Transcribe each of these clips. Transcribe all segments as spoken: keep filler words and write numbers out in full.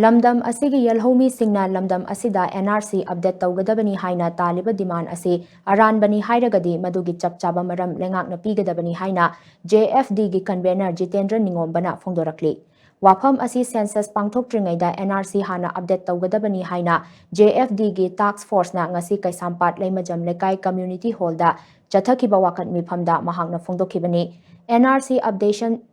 ꯂꯝꯗꯝ ꯑꯁꯤꯒꯤ ꯌꯦꯜꯍꯧꯃꯤꯁꯤꯡꯅ ꯂꯝꯗꯝ ꯑꯁꯤꯗ N R C update ꯇꯧꯒꯗꯕꯅꯤ ꯍꯥꯏꯅ ꯇꯥꯜꯂꯤꯕ demand ꯑꯁꯤ ꯑꯔꯥꯟꯕꯅꯤ ꯍꯥꯏꯔꯒꯗꯤ ꯃꯗꯨꯒꯤ ꯆꯞ ꯆꯥꯕ ꯃꯔꯝ ꯂꯩꯉꯥꯛꯅ ꯄꯤꯒꯗꯕꯅꯤ ꯍꯥꯏꯅ J F D ꯒꯤ convener ꯖꯤꯇꯦꯟꯗ꯭ꯔ ꯅꯤꯉꯣꯝꯕꯅ ꯐꯣꯡꯗꯣꯔꯛꯂꯤ꯫ ꯋꯥꯐꯝ ꯑꯁꯤ census ꯄꯥꯡꯊꯣꯛꯇ꯭ꯔꯤꯉꯩꯗ N R C ꯍꯥꯟꯅ update ꯇꯧꯒꯗꯕꯅꯤ ꯍꯥꯏꯅ J F D ꯒꯤ task force ꯅ ꯉꯁꯤ ꯀꯩꯁꯥꯝꯄꯥꯠ ꯂꯩꯃꯖꯝ ꯂꯩꯀꯥꯏ community hall ꯗ ꯆꯠꯊꯈꯤꯕ ꯋꯥꯀꯠ ꯃꯤꯐꯝꯗ ꯃꯍꯥꯛꯅ ꯐꯣꯡꯗꯣꯛꯈꯤꯕꯅꯤ꯫ N R C updation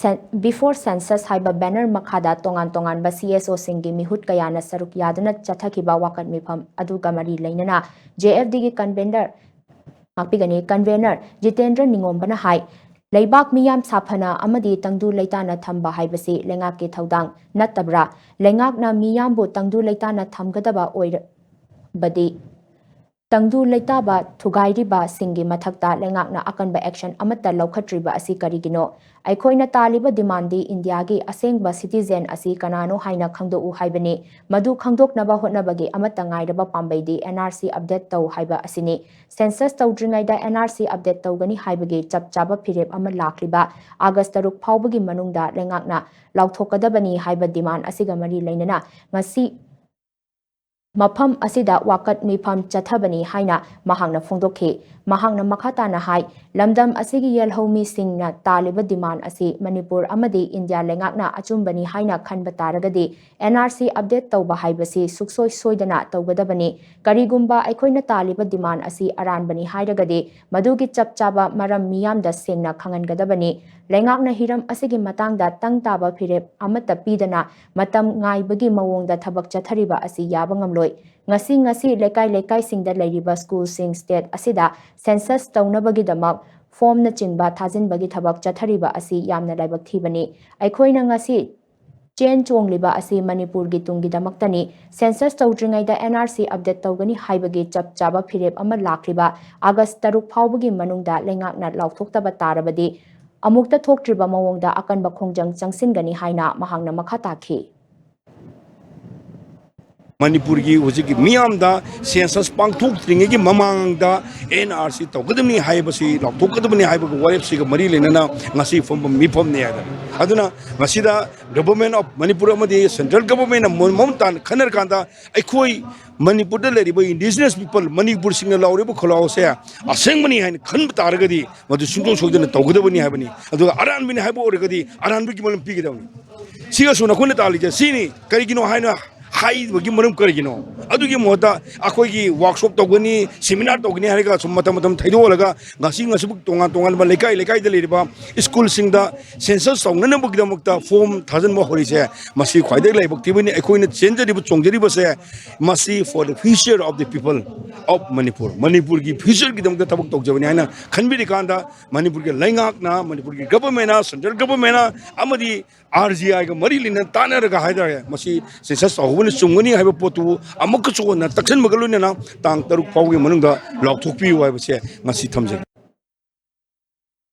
Cen-, Before Census ꯍꯥꯏꯕ banner ꯃꯈꯥꯗ ꯇꯣꯉꯥꯟ ꯇꯣꯉꯥꯟꯕ C S O ꯁꯤꯡꯒꯤ ꯃꯤꯍꯨꯠ ꯀꯌꯥꯅ ꯁꯔꯨꯛ ꯌꯥꯗꯨꯅ ꯆꯠꯊꯈꯤꯕ ꯋꯥꯀꯠ ꯃꯤꯐꯝ ꯑꯗꯨꯒ ꯃꯔꯤ ꯂꯩꯅꯅ J F D ꯒꯤ convener, ꯉꯥꯛꯄꯤꯒꯅꯤ, convener ꯖꯤꯇꯦꯟꯗ꯭ꯔ ꯅꯤꯉꯣꯝꯕꯅ ꯍꯥꯏ, ꯂꯩꯕꯥꯛ ꯃꯤꯌꯥꯝ ꯁꯥꯐꯅ ꯑꯃꯗꯤ ꯇꯪꯗꯨ ꯂꯩꯇꯥꯅ ꯊꯝꯕ ꯍꯥꯏꯕꯁꯤ ꯂꯩꯉꯥꯛꯀꯤ ꯊꯧꯗꯥꯡ ꯅꯠꯇꯕ꯭ꯔꯥ? ꯂꯩꯉꯥꯛꯅ ꯃꯤꯌꯥꯝꯕꯨ ꯇꯪꯗꯨ ꯂꯩꯇꯥꯅ ꯊꯝꯒꯗꯕ ꯑꯣꯏꯔꯕꯗꯤ, ꯇꯪꯗꯨ ꯂꯩꯇꯥꯕ ꯊꯨꯒꯥꯏꯔꯤꯕꯁꯤꯡꯒꯤ ꯃꯊꯛꯇ ꯂꯩꯉꯥꯛꯅ ꯑꯀꯟꯕ action ꯑꯃꯠꯇ ꯂꯧꯈꯠꯇ꯭ꯔꯤꯕ ꯑꯁꯤ ꯀꯔꯤꯒꯤꯅꯣ? ꯑꯩꯈꯣꯏꯅ ꯇꯥꯜꯂꯤꯕ demand ꯗꯤ ꯏꯟꯗꯤꯌꯥꯒꯤ ꯑꯁꯦꯡꯕ citizen ꯑꯁꯤ ꯀꯅꯥꯅꯣ ꯍꯥꯏꯅ ꯈꯪꯗꯣꯛꯎ ꯍꯥꯏꯕꯅꯤ꯫ ꯃꯗꯨ ꯈꯪꯗꯣꯛꯅꯕ ꯍꯣꯠꯅꯕꯒꯤ ꯑꯃꯠꯇ ꯉꯥꯏꯔꯕ ꯄꯥꯝꯕꯩꯗꯤ N R C update ꯇꯧ ꯍꯥꯏꯕ ꯑꯁꯤꯅꯤ꯫ Census ꯇꯧꯗ꯭ꯔꯤꯉꯩꯗ N R C update ꯇꯧꯒꯅꯤ ꯍꯥꯏꯕꯒꯤ ꯆꯞ ꯆꯥꯕ ꯐꯤꯔꯦꯞ ꯑꯃ ꯂꯥꯛꯂꯤꯕ August ꯇꯔꯨꯛ ꯐꯥꯎꯕꯒꯤ ꯃꯅꯨꯡꯗ ꯂꯩꯉꯥꯛꯅ ꯂꯥꯎꯊꯣꯛꯀꯗꯕꯅꯤ ꯍꯥꯏꯕ demand ꯑꯁꯤꯒ ꯃꯔꯤ ꯂꯩꯅꯅ ꯉꯁꯤ ꯃꯐꯝ ꯑꯁꯤꯗ ꯋꯥꯀꯠ ꯃꯤꯐꯝ ꯆꯠꯊꯕꯅꯤ ꯍꯥꯏꯅ ꯃꯍꯥꯛꯅ ꯐꯣꯡꯗꯣꯛꯈꯤ꯫ ꯃꯍꯥꯛꯅ ꯃꯈꯥ ꯇꯥꯅ ꯍꯥꯏ, ꯂꯝꯗꯝ ꯑꯁꯤꯒꯤ ꯌꯦꯜꯍꯧ ꯃꯤꯁꯤꯡꯅ ꯇꯥꯜꯂꯤꯕ demand ꯑꯁꯤ ꯃꯅꯤꯄꯨꯔ ꯑꯃꯗꯤ ꯏꯟꯗꯤꯌꯥ ꯂꯩꯉꯥꯛꯅ ꯑꯆꯨꯝꯕꯅꯤ ꯍꯥꯏꯅ ꯈꯟꯕ ꯇꯥꯔꯒꯗꯤ N R C update ꯇꯧꯕ ꯍꯥꯏꯕꯁꯤ ꯁꯨꯛꯁꯣꯏ ꯁꯣꯏꯗꯅ ꯇꯧꯒꯗꯕꯅꯤ꯫ ꯀꯔꯤꯒꯨꯝꯕ ꯑꯩꯈꯣꯏꯅ ꯇꯥꯜꯂꯤꯕ demand ꯑꯁꯤ ꯑꯔꯥꯟꯕꯅꯤ ꯍꯥꯏꯔꯒꯗꯤ ꯃꯗꯨꯒꯤ ꯆꯞ ꯆꯥꯕ ꯃꯔꯝ ꯃꯤꯌꯥꯝꯗ ꯁꯦꯡꯅ ꯈꯪꯍꯟꯒꯗꯕꯅꯤ꯫ ꯂꯩꯉꯥꯛꯅ ꯍꯤꯔꯝ ꯑꯁꯤꯒꯤ ꯃꯇꯥꯡꯗ ꯇꯪ ꯇꯥꯕ ꯐꯤꯔꯦꯞ ꯑꯃꯠꯇ ꯄꯤꯗꯅ ꯃꯇꯝ ꯉꯥꯏꯕꯒꯤ ꯃꯑꯣꯡꯗ ꯊꯕꯛ ꯆꯠꯊꯔꯤꯕ ꯑꯁꯤ ꯌꯥꯕ ꯉꯝꯂꯣꯏ꯫ ꯉꯁꯤ ꯉꯁꯤ ꯂꯩꯀꯥꯏ ꯂꯩꯀꯥꯏꯁꯤꯡꯗ ꯂꯩꯔꯤꯕ school ꯁꯤꯡ state ꯑꯁꯤꯗ census ꯇꯧꯅꯕꯒꯤꯗꯃꯛ form ꯅꯆꯤꯡꯕ ꯊꯥꯖꯤꯟꯕꯒꯤ ꯊꯕꯛ ꯆꯠꯊꯔꯤꯕ ꯑꯁꯤ ꯌꯥꯝꯅ ꯂꯥꯏꯕꯛ ꯊꯤꯕꯅꯤ꯫ ꯑꯩꯈꯣꯏꯅ ꯉꯁꯤ ꯆꯦꯟ ꯆꯣꯡꯂꯤꯕ ꯑꯁꯤ ꯃꯅꯤꯄꯨꯔꯒꯤ ꯇꯨꯡꯒꯤꯗꯃꯛꯇꯅꯤ꯫ Census ꯇꯧꯗ꯭ꯔꯤꯉꯩꯗ N R C update ꯇꯧꯒꯅꯤ ꯍꯥꯏꯕꯒꯤ ꯆꯞ ꯆꯥꯕ ꯐꯤꯔꯦꯞ ꯑꯃ ꯂꯥꯛꯂꯤꯕ August ꯇꯔꯨꯛ ꯐꯥꯎꯕꯒꯤ ꯃꯅꯨꯡꯗ ꯂꯩꯉꯥꯛꯅ ꯂꯥꯎꯊꯣꯛꯇꯕ ꯇꯥꯔꯕꯗꯤ ꯑꯃꯨꯛꯇ ꯊꯣꯛꯇ꯭ꯔꯤꯕ ꯃꯑꯣꯡꯗ ꯑꯀꯟꯕ ꯈꯣꯡꯖꯪ ꯆꯪꯁꯤꯟꯒꯅꯤ ꯍꯥꯏꯅ ꯃꯍꯥꯛꯅ ꯃꯈꯥ ꯇꯥꯈꯤ꯫ ꯃꯅꯤꯄꯨꯔꯒꯤ ꯍꯧꯖꯤꯛꯀꯤ ꯃꯤꯌꯥꯝꯗ ꯁꯦꯟꯁꯁ ꯄꯥꯡꯊꯣꯛꯇ꯭ꯔꯤꯉꯩꯒꯤ ꯃꯃꯥꯡꯗ ꯑꯦꯟ ꯑꯥꯔ ꯁꯤ ꯇꯧꯒꯗꯕꯅꯤ ꯍꯥꯏꯕꯁꯤ ꯂꯥꯎꯊꯣꯛꯀꯗꯕꯅꯤ ꯍꯥꯏꯕꯒꯤ ꯋꯥꯔꯦꯞꯁꯤꯒ ꯃꯔꯤ ꯂꯩꯅꯅ ꯉꯁꯤ ꯐꯝꯕ ꯃꯤꯐꯝꯅꯤ ꯍꯥꯏꯗꯅ꯫ ꯑꯗꯨꯅ ꯃꯁꯤꯗ Government of Manipur ꯑꯃꯗꯤ Central Governmentꯅ ꯃꯃꯨꯠ ꯇꯥꯅ ꯈꯟꯅꯔꯀꯥꯟꯗ ꯑꯩꯈꯣꯏ ꯃꯅꯤꯄꯨꯔꯗ ꯂꯩꯔꯤꯕ indigenous people ꯃꯅꯤꯄꯨꯔꯁꯤꯡꯅ ꯂꯥꯎꯔꯤꯕ ꯈꯣꯜꯂꯥꯎꯁꯦ ꯑꯁꯦꯡꯕꯅꯤ ꯍꯥꯏꯅ ꯈꯟꯕ ꯇꯥꯔꯒꯗꯤ ꯃꯗꯨ ꯁꯨꯡꯁꯣꯏ ꯁꯣꯏꯗꯅ ꯇꯧꯒꯗꯕꯅꯤ ꯍꯥꯏꯕꯅꯤ꯫ ꯑꯗꯨꯒ ꯑꯔꯥꯟꯕꯅꯤ ꯍꯥꯏꯕ ꯑꯣꯏꯔꯒꯗꯤ ꯑꯔꯥꯟꯕꯒꯤ ꯃꯔꯝ ꯄꯤꯒꯗꯕꯅꯤ꯫ ꯁꯤꯒꯁꯨ ꯅꯈꯣꯏꯅ ꯇꯥꯜꯂꯤꯁꯦ ꯁꯤꯅꯤ꯫ ꯀꯔꯤꯒꯤꯅꯣ ꯍꯥꯏꯅ ꯍꯥꯏꯕꯒꯤ ꯃꯔꯝ ꯀꯔꯤꯒꯤꯅꯣ? ꯑꯗꯨꯒꯤ ꯃꯍꯨꯠꯇ ꯑꯩꯈꯣꯏꯒꯤ ꯋꯥꯔꯛꯁꯣꯞ ꯇꯧꯒꯅꯤ, ꯁꯦꯃꯤꯅꯥꯔ ꯇꯧꯒꯅꯤ ꯍꯥꯏꯔꯒ ꯁꯨꯝ ꯃꯇꯝ ꯃꯇꯝ ꯊꯩꯗꯣꯛꯍꯜꯂꯒ ꯉꯁꯤ ꯉꯁꯤꯕꯨꯛ ꯇꯣꯉꯥꯟ ꯇꯣꯉꯥꯟꯕ ꯂꯩꯀꯥꯏ ꯂꯩꯀꯥꯏꯗ ꯂꯩꯔꯤꯕ ꯁ꯭ꯀꯨꯜꯁꯤꯡꯗ ꯁꯦꯟꯁꯁ ꯇꯧꯅꯅꯕꯒꯤꯗꯃꯛꯇ ꯐꯣꯔꯝ ꯊꯥꯖꯤꯟꯕ ꯍꯧꯔꯤꯁꯦ ꯃꯁꯤ ꯈ꯭ꯋꯥꯏꯗꯒꯤ ꯂꯥꯏꯕꯛ ꯊꯤꯕꯅꯤ꯫ ꯑꯩꯈꯣꯏꯅ ꯆꯦꯟꯖꯔꯤꯕ ꯆꯣꯡꯖꯔꯤꯕꯁꯦ ꯃꯁꯤ for the future of the people of Manipur, ꯃꯅꯤꯄꯨꯔꯒꯤ ꯐ꯭ꯌꯨꯆꯔꯒꯤꯗꯃꯛꯇ ꯊꯕꯛ ꯇꯧꯖꯕꯅꯤ ꯍꯥꯏꯅ ꯈꯟꯕꯤꯔꯤꯀꯥꯟꯗ ꯃꯅꯤꯄꯨꯔꯒꯤ ꯂꯩꯉꯥꯛꯅ, ꯃꯅꯤꯄꯨꯔꯒꯤ ꯒꯚꯔꯟꯃꯦꯟꯅ, ꯁꯦꯟꯇ꯭ꯔꯦꯜ ꯒꯚꯔꯟꯃꯦꯟꯅ ꯑꯃꯗꯤ ꯑꯥꯔ ꯖꯤ ꯑꯥꯏꯒ ꯃꯔꯤ ꯂꯩꯅꯅ ꯇꯥꯟꯅꯔꯒ ꯍꯥꯏꯇꯥꯔꯦ ꯃꯁꯤ ꯁꯦꯟꯁꯁ ꯇꯧꯍꯧꯕꯅ ꯆꯨꯝꯒꯅꯤ ꯍꯥꯏꯕ ꯄꯣꯠꯇꯨ ꯑꯃꯨꯛꯀꯁꯨ ꯍꯟꯅ ꯇꯛꯁꯤꯟꯕꯒ ꯂꯣꯏꯅꯅ ꯇꯥꯡ ꯇꯔꯨꯛ ꯐꯥꯎꯒꯤ ꯃꯅꯨꯡꯗ ꯂꯥꯎꯊꯣꯛꯄꯤꯌꯨ ꯍꯥꯏꯕꯁꯦ ꯉꯁꯤ ꯊꯝꯖꯒꯦ꯫